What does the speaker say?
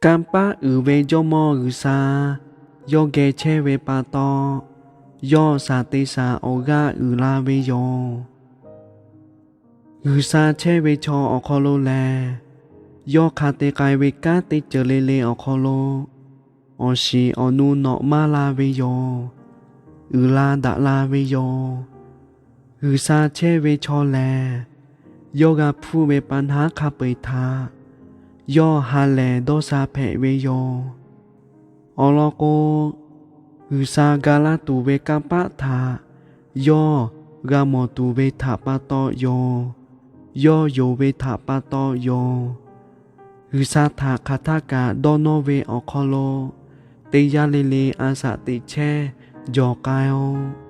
Kanˇ paˆ uiˍ ve Jawˇmawˇ G'uiˬsha yawˇ geh chehˇ ve pa taw, yawˇ shaˍ te shaˍ awˬ g'aˇ uiˍ la ve yoˬ. G'uiˬsha chehˇ ve chaw awˬ hk'aw lo lehˬ, yawˇ hk'a te k'ai ve kanˉ teˇ ceuˬ le le awˬ hk'aw lo awˬ shiˍ awˬ nu nawꞈ maˇ la ve yoˬ. Uiˍ la daꞈ la ve yoˬ. G'uiˬsha chehˇ ve chaw lehˬ, yawˇ g'a hpuˇ ve pa naˉ hk'a peu-eˬ htaꞈ yawˇ ha lehˬ dawˇ sha hpehꞈ ve yoˬ. Awˬ lawn k'o, G'uiˬsha ga laˇ tuˬ ve kanˇ paˆ htaꞈ yawˇ g'a mawˬ tuˬ ve htaꞈ pa taw yoˬ. Yawˇ yonˍ ve htaꞈ pa taw yoˬ. G'uiˬsha htaꞈ hk'aˬ htaˇ kaꞈ dawˇ nawˇ ve awˬ hk'aw lo teˇ yanˇ le le a shaꞈ teꞈ chehˇ jawˬ k'ai-o.